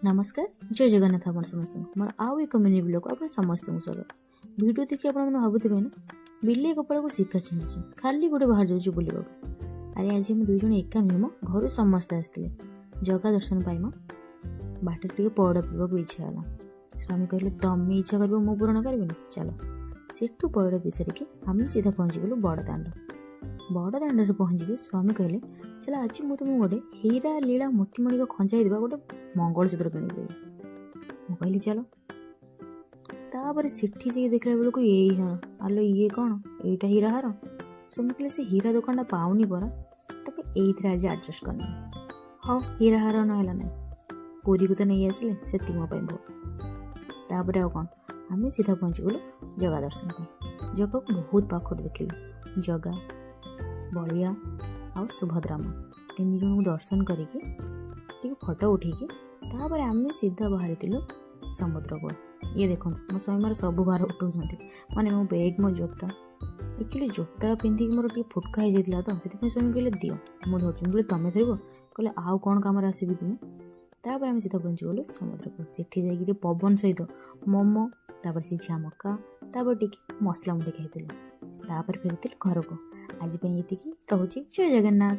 ନମସ୍କାର, ଜୟ ଜଗନ୍ନାଥ ଆପଣ ସମସ୍ତଙ୍କୁ। ମୋର ଆଉ ଏକ ମିନି ବ୍ଲଗ୍କୁ ଆପଣ ସମସ୍ତଙ୍କୁ ସ୍ୱାଗତ। ଭିଡ଼ିଓ ଦେଖି ଆପଣମାନେ ଭାବୁଥିବେ ନା, ବିଲେଇ କପାଳକୁ ଶିକା ଛିଣ୍ଡିଛି, ଖାଲି ଗୋଟେ ବାହାରି ଯାଉଛି ବୁଲିବାକୁ। ଆରେ, ଆଜି ଆମେ ଦୁଇ ଜଣ ଏକା ନୁହେଁ ମ, ଘରୁ ସମସ୍ତେ ଆସିଥିଲେ ଜଗା ଦର୍ଶନ ପାଇଁ ମ। ବାଟରେ ଟିକେ ପଇଡ଼ ପିଇବାକୁ ଇଚ୍ଛା ହେଲା। ସ୍ୱାମୀ କହିଲେ, ତମେ ଇଚ୍ଛା କରିବ, ମୁଁ ପୂରଣ କରିବିନି? ଚାଲ। ସେଠୁ ପଇଡ଼ ପିଇ ସାରିକି ଆମେ ସିଧା ପହଞ୍ଚିଗଲୁ ବଡ଼ ଦାଣ୍ଡ। ବଡ଼ ଦାଣ୍ଡରେ ପହଞ୍ଚିକି ସ୍ୱାମୀ କହିଲେ, ଚାଲ, ଆଜି ମୁଁ ତୁମକୁ ଗୋଟେ ହୀରା ଲୀଳା ମୋତିମଣିକ ଖଞ୍ଜା ହେଇଥିବା ଗୋଟେ ମଙ୍ଗଳସୂତ୍ର କିଣିଦେବି। ମୁଁ କହିଲି, ଚାଲ। ତାପରେ ସେଠି ଯାଇକି ଦେଖିଲା ବେଳକୁ ଏଇ ହାର। ଆଲୋ, ଇଏ କ'ଣ? ଏଇଟା ହୀରା ହାର? ସ୍ୱାମୀ କହିଲେ, ସେ ହୀରା ଦୋକାନଟା ପାଉନି ପରା, ତମେ ଏଇଥିରେ ଆଜି ଆଡ଼ଜଷ୍ଟ କରିନିଅ। ହଉ, ହୀରା ହାର ନହେଲା ନାହିଁ, ପୁରୀକୁ ତ ନେଇ ଆସିଲେ, ସେତିକି ମୋ ପାଇଁ ବହୁତ। ତାପରେ ଆଉ କ'ଣ, ଆମେ ସିଧା ପହଞ୍ଚିଗଲୁ ଜଗା ଦର୍ଶନ ପାଇଁ। ଜଗାକୁ ବହୁତ ପାଖରୁ ଦେଖିଲୁ। ଜଗା, ବଳିଆ ଆଉ ସୁଭଦ୍ରା ମା ତିନି ଜଣଙ୍କୁ ଦର୍ଶନ କରିକି ଟିକେ ଫଟୋ ଉଠେଇକି ତାପରେ ଆମେ ସିଧା ବାହାରିଥିଲୁ ସମୁଦ୍ର କୂଳ। ଇଏ ଦେଖନ୍ତୁ, ମୋ ସ୍ୱାମୀ ମୋର ସବୁ ଭାର ଉଠଉଛନ୍ତି, ମାନେ ମୋ ବେଗ୍, ମୋ ଜୋତା। ଆକ୍ଚୁଆଲି ଜୋତା ପିନ୍ଧିକି ମୋର ଟିକେ ଫୁଟକା ହେଇଯାଇଥିଲା ତ ସେଥିପାଇଁ ସ୍ୱାମୀ କହିଲେ, ଦିଅ, ମୁଁ ଧରୁଛି। ମୁଁ କହିଲି, ତମେ ଧରିବ? କହିଲେ, ଆଉ କ'ଣ କାମରେ ଆସିବି କି ମୁଁ? ତାପରେ ଆମେ ସିଧା ପହଞ୍ଚିଗଲୁ ସମୁଦ୍ର କୂଳ। ସେଠି ଯାଇକି ଟିକେ ପବନ ସହିତ ମୋମୋ, ତାପରେ ସିଝା ମକା, ତାପରେ ଟିକେ ମସଲା ମୁଢ଼ି ଖାଇଥିଲୁ। ତାପରେ ଫେରିଥିଲୁ ଘରକୁ। ଆଜି ପାଇଁ ଏତିକି ରହୁଛି। ଜୟ ଜଗନ୍ନାଥ।